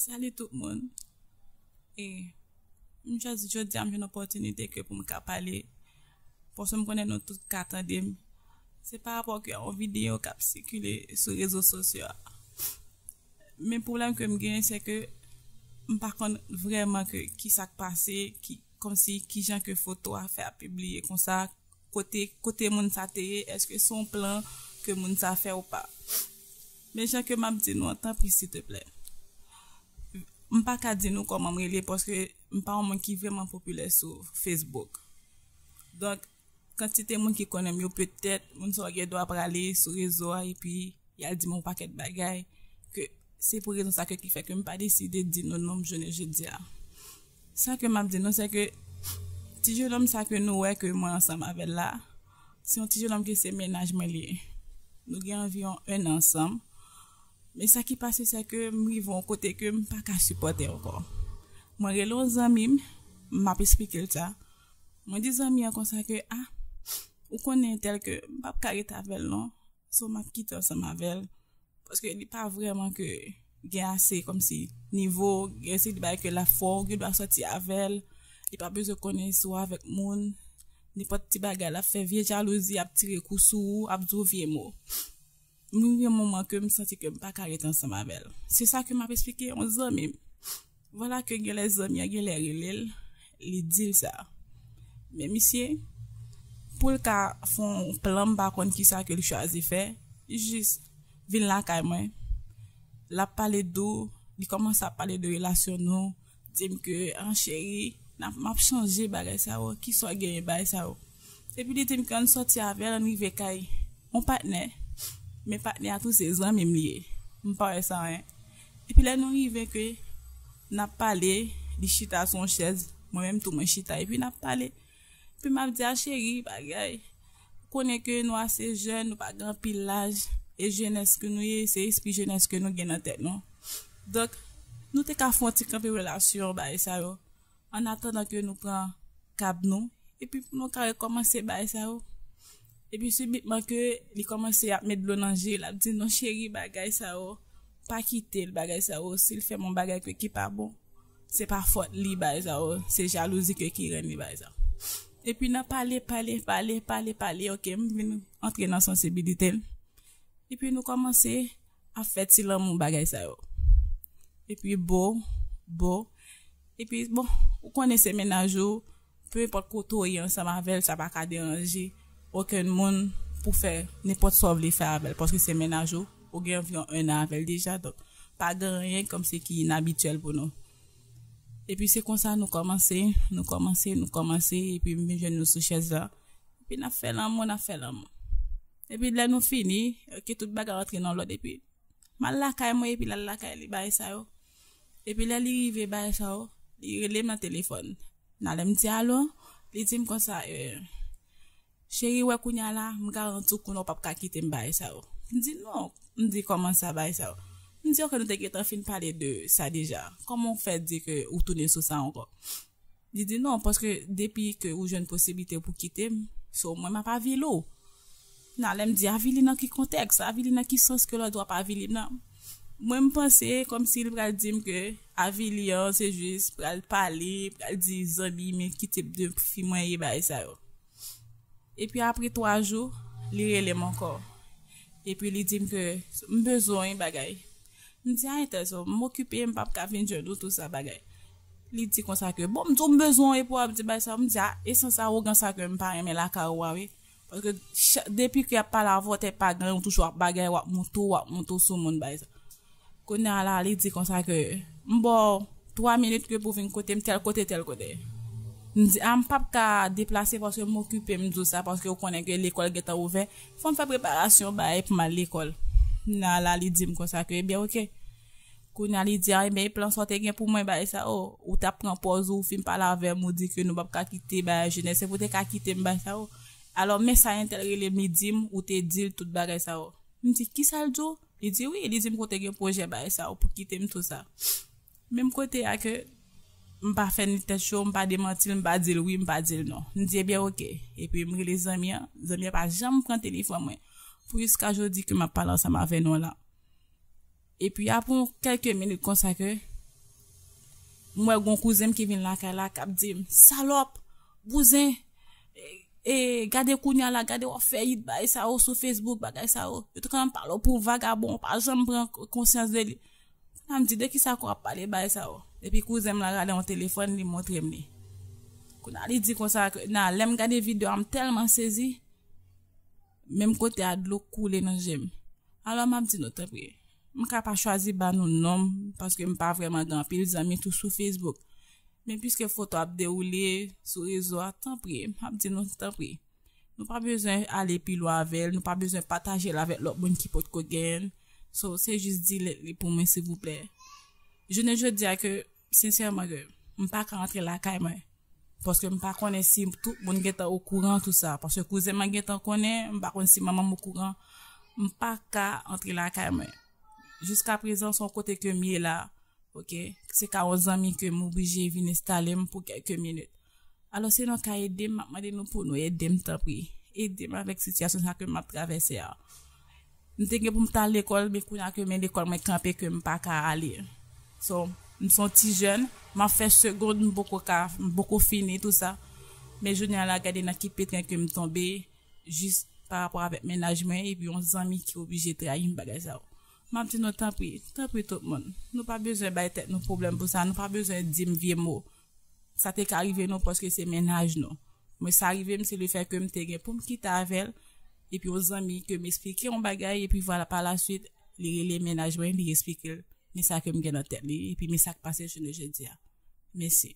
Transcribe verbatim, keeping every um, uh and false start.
Salut tout moun. E m chwazi jodi a m jwenn opòtinite ke pou m ka pale. Paske m konnen nou tout ka tande m. Se pa rapò ke yon videyo k ap sikile sou rezo sosyo a. Men pwoblèm ke m genyen se ke m pa konn vrèman ke ki sa k pase, ki kòmsi kijan ke foto a fè ap pibliye konsa, kote kote moun sa te ye, èske se yon plan ke moun sa fè ou pa. Men jan ke m ap di nou an, tanpri silteplè, m pa ka di nou kòman m rele paske m pa yon moun ki vrèman popilè sou Facebook. Donk, kantite moun ki konnen m yo, petèt moun sa yo gen dwa prale sou rezo a epi y al di m yon pakèt bagay ke se pou rezon sa ke ki fè ke m pa deside di nou non m jounen jodi a. Sa ke m ap di nou se ke ti jenòm sa ke nou wè ke mwen ansanm avè l la, se yon ti jenòm ke se mennaj mwen li ye. Nou gen anviwon en an ansanm. Men sa ki pase se ke m rive yon kote ke m pa ka sipòte ankò. Mwen rele yon zanmi m, m ap esplike l sa. Mwen di zanmi an konsa ke, ah, ou konnen entèl ke m p ap ka rete avè l non. So m ap kite ansanm avè l. Paske li pa vrèman ke gen ase kòmsi nivo, gen se li bay ke l ap fè w, gen dwa sòti avè l. Li pa bezwen konnen si w avèk moun. Nenpòt ti bagay l ap fè, vye jalouzi, ap tire kou sou ou, ap di w vye mo. M rive yon moman ke m santi ke m pa ka ret ansanm avè l. Se sa ke m ap esplike yon zanmi m. Vwala ke gen lè zanmi an gen lè rele l, li di l sa. Men misye, pou l ka fè yon plan, m pa konn kisa ke l chwazi fè, li jis vin lakay mwen. L ap pale dou, li kòmanse ap pale de relasyon nou, di m ke, an cheri, n ap, m ap chanje bagay sa yo, kisa w genyen bagay sa yo. Epi li di m ke ann sòti avè l, ann rive kay yon patnè. Men patnè a tou se zanmi m li ye. M pa wè sa anyen. Epi lè nou rive ke n ap pale, li chita sou yon chèz, mwen menm tou mwen chita, epi n ap pale. Epi m ap di a cheri, bagay. Ou konnen ke nou ase jèn, nou pa gen anpil laj, e jenès ke nou ye, se espri jenès ke nou gen nan tèt nou. Donk, nou te ka fè yon ti kanpe relasyon, bagay sa yo. An atandan ke nou pran kab nou, epi pou nou ka rekòmanse bagay sa yo. Epi sibitman ke li kòmanse ap met dlo nan je, l ap di non cheri bagay sa yo, pa kite l bagay sa yo, si l fè m yon bagay ke ki pa bon, se pa fòt li bagay sa yo, se jalouzi ke ki rann li bagay sa yo. Epi nan pale, pale, pale, pale, pale, oke, m vin antre nan sansibilite l. Epi nou kòmanse ap fè ti lanmou bagay sa yo. Epi bo, bo. Epi bon, ou konnen se mennaj ou, pe enpòt kote w ye ansanm avè l, sa pa ka deranje okenn moun pou fè nenpòt sa w vle fè avè l, paske se mennaj ou, ou gen anviwon en an avè l deja, donk pa gen anyen kòmsi ki inabityèl pou nou. Epi se konsa nou kòmanse, nou kòmanse, nou kòmanse, epi m vin jwenn nou sou chèz la. Epi n ap fè lanmou, n ap fè lanmou. Epi lè nou fini, oke, tout bagay rantre nan lòd, epi m al lakay mwen, epi l al lakay li, bagay sa yo. Epi lè li rive, bagay sa yo, li rele m nan telefòn. Nan lè m di alo, li di m konsa, eh, cheri, wè kounye a la, m garanti w kounye a w p ap ka kite m bagay sa yo. M di non, m di kòman sa bagay sa yo. M di oke, nou te gentan fin pale de sa deja. Kòman w fè di ke ou tounen sou sa ankò? Li di non, paske depi ke ou jwenn posiblite pou kite m, se ou mwen m ap avili w. Nan lè m di avili nan ki kontèks, avili nan ki sans ke lòt w ap avili m nan? Mwen m panse kòmsi li pral di m ke avili an se jis pral pale, pral di zanmi men ki tip de fi mwen ye, bagay sa yo. Epi apre twa jou, li rele m ankò. Epi li di m ke m bezwen yon bagay. M di a entèl sa, m okipe, m p ap ka vin jwenn ou, tout sa bagay. Li di konsa ke bon, m di w m bezwen w epi w ap di bagay sa, m di a, e sans awogan sa ke m pa renmen lakay ou a wi. Paske depi ke y ap pale avè w, tèt pa gen, ou toujou ap bagay, w ap moute w, w ap moute w sou moun bagay sa. Kounye a la, li di konsa ke m ba w twa minit ke pou vin kote m, tèl kote, tèl kote. M di a, m p ap ka deplase paske m okipe, m di w sa, paske ou konnen ke lekòl gentan ouvè. Fò m fè preparasyon bagay pou m al lekòl. Kounye a la, li di m konsa ke, ebyen, oke. Kounye a, li di a, ebyen, e plan sa w te gen pou mwen, bagay sa yo, ou t ap pran pòz ou, ou fin pale avè m, ou di ke nou p ap ka kite bagay jenès, epi w te ka kite m, bagay sa yo. Alò, men sa entèl rele m, li di m, ou te di l tout bagay sa yo. M di, kisa l di w? Li di wi, li di m kote gen pwojè bagay sa yo pou kite m tou sa. Menm kote a ke m pa fè ni tèt cho, m pa demanti l, m pa di l wi, m pa di l non. M di ebyen oke. Epi m rele zanmi an, zanmi an pa janm pran telefòn mwen. Pou jiska jodi ke m ap pale ansanm avè nou la. Epi apre yon kèlke minit konsa ke M wè gon kouzen m ki vin lakay la k ap di m, "Salòp, bouzen, e, e, gade kounye a la, gade w ap fè it bagay sa yo sou Facebook, bagay sa yo. Yo te konn ap pale w pou vagabon, w pa janm pran konsyans de li." Kounye a m di, "De ki sa ke w ap pale bagay sa yo?" Epi kouzen m la rale yon telefòn, li montre m li. Kounye a li di konsa ke, nan, lè m gade videyo a, m tèlman sezi, menm kote a dlo koule nan je m. Alò m ap di nou, tanpri, m ka pa chwazi ba nou non m, paske m pa vrèman gen anpil zanmi tou sou Facebook. Men piske foto ap dewoule sou rezo a, tanpri, m ap di nou, tanpri, nou pa bezwen ale pi lwen avè l, nou pa bezwen pataje l avèk lòt moun ki potko gen l. So, se jis delete li pou mwen, silvouplè. Jounen jodi a ke, sensèman, ke m pa ka antre lakay mwen. Paske m pa konnen si tout moun gentan okouran tou sa. Paske kouzen mwen gentan konnen, m pa konn si manman m okouran. M pa ka antre lakay mwen. Jiska prezan, se yon kote ke m ye la. Ok? Se ka yon zanmi ke m oblije vin enstale m pou kèlke minit. Alò, si nou ka ede m, m ap mande nou pou nou ede m, tanpri. Ede m avèk sitiyasyon sa ke m ap travèse a. M te gen pou m t al lekòl, men kounye a ke men lekòl mwen kanpe, ke m pa ka ale. So, m se yon ti jèn, m ap fè segond, m poko ka, m poko fini tou sa. Men jounen an la, gade nan ki petren ke m tonbe, jis pa rapò avèk mennaj mwen, epi yon zanmi ki oblije trayi m, bagay sa yo. M ap di nou, tanpri, tanpri tout moun. Nou pa bezwen bay tèt nou pwoblèm pou sa, nou pa bezwen di m vye mo. Sa te ka rive nou paske se mennaj nou. Mwen, sa rive m, se lefètke m te gen pou m kite avè l, epi yon zanmi ke m esplike yon bagay, epi vwala, pa la swit, li rele mennaj mwen, li esplike l men sa ke m gen nan tèt li, epi men sa k pase jounen jodi a. Mèsi.